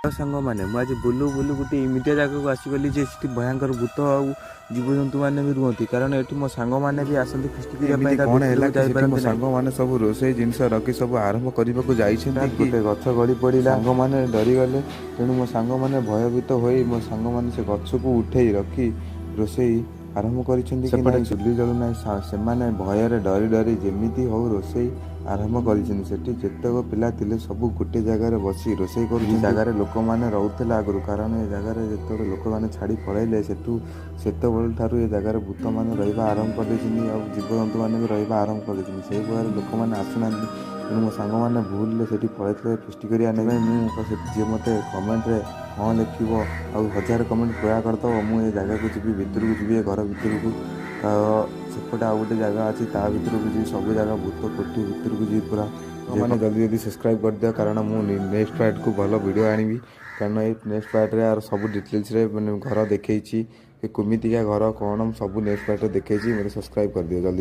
ସାଙ୍ଗମାନେ, ମୁଁ ଆଜି ବୁଲୁ ବୁଲୁ ଗୋଟେ ଏମିତିଆ ଜାଗାକୁ ଆସିଗଲି ଯେ ସେଠି ଭୟଙ୍କର ଭୂତ ଆଉ ଜୀବଜନ୍ତୁମାନେ ବି ରୁହନ୍ତି। କାରଣ ଏଠି ମୋ ସାଙ୍ଗମାନେ ବି ଆସନ୍ତି ଫିଷ୍ଟି କରିବା ପାଇଁ। ଏମିତି ତା କ'ଣ ହେଲା ଭିତରକୁ କି ସେଠି ମୋ ଯାଇପାରନ୍ତି ନାହିଁ। ସାଙ୍ଗମାନେ ସବୁ ରୋଷେଇ ଜିନିଷ ରଖି ସବୁ ଆରମ୍ଭ କରିବାକୁ ଯାଇଛନ୍ତି ହଠାତ୍ କି ଗୋଟେ ଗଛ ଗଳି ପଡ଼ିଲା। ସାଙ୍ଗମାନେ ଡରିଗଲେ। ତେଣୁ ମୋ ସାଙ୍ଗମାନେ ଭୟଭୀତ ହୋଇ ମୋ ସାଙ୍ଗମାନେ ସେ ଗଛକୁ ଉଠେଇ ରଖି ରୋଷେଇ ଆରମ୍ଭ କରିଛନ୍ତି କି ସେପଟେ ନାହିଁ, ଚୁଲି ଜଳୁନାହିଁ। ସେମାନେ ଭୟରେ ଡରି ଡରି ଯେମିତି ହଉ ରୋଷେଇ ଆରମ୍ଭ କରିଛନ୍ତି। ସେଠି ଯେତେକ ପିଲା ଥିଲେ, ସବୁ ଗୋଟେ ଜାଗାରେ ବସି ରୋଷେଇ ଏ କରୁଛନ୍ତି। ଜାଗାରେ ଲୋକମାନେ ରହୁଥିଲେ ଆଗରୁ। କାରଣ ଏ ଜାଗାରେ ଯେତେବେଳେ ଲୋକମାନେ ଛାଡ଼ି ପଳେଇଲେ ସେଠୁ, ସେତେବେଳେ ଠାରୁ ଏ ଜାଗାରେ ଭୂତମାନେ ରହିବା ଆରମ୍ଭ କରିଦେଇଛନ୍ତି ଆଉ ଜୀବଜନ୍ତୁମାନେ ବି ରହିବା ଆରମ୍ଭ କରିଦେଇଛନ୍ତି। ସେଇ ଭୟରେ ଲୋକମାନେ ଆସୁନାହାନ୍ତି। ତେଣୁ ମୋ ସାଙ୍ଗମାନେ ଭୁଲରେ ସେଠି ପଳେଇଥିଲେ ଫିଷ୍ଟି କରିବା ନେଇ। ମୁଁ ଯିଏ ମୋତେ କମେଣ୍ଟରେ ହଁ ଲେଖିବ ଆଉ 1000 କମେଣ୍ଟ ପୂରା କରିଦେବ, ମୁଁ ଏ ଜାଗାକୁ ଯିବି, ଭିତରକୁ ଯିବି, ଏ ଘର ଭିତରକୁ। ତ ସେପଟେ ଆଉ ଗୋଟେ ଜାଗା ଅଛି, ତା ଭିତରକୁ ଯିବି। ସବୁ ଜାଗା ଭୂତ କୋଠି ଭିତରକୁ ଯିବି ପୁରା। ମାନେ ଜଲ୍ଦି ଜଲ୍ଦି ସବସ୍କ୍ରାଇବ୍ କରିଦିଅ, କାରଣ ମୁଁ ନେକ୍ସଟ ପାର୍ଟକୁ ଭଲ ଭିଡ଼ିଓ ଆଣିବି। କାରଣ ଏଇ ନେକ୍ସଟ ପାର୍ଟରେ ଆର ସବୁ ଡିଟେଲ୍ସରେ ମାନେ ଘର ଦେଖେଇଛି କି କେମିତିକା ଘର କ'ଣ, ସବୁ ନେକ୍ସଟ ପାର୍ଟରେ ଦେଖେଇଛି। ମୋତେ ସବସ୍କ୍ରାଇବ୍ କରିଦିଅ ଜଲ୍ଦି।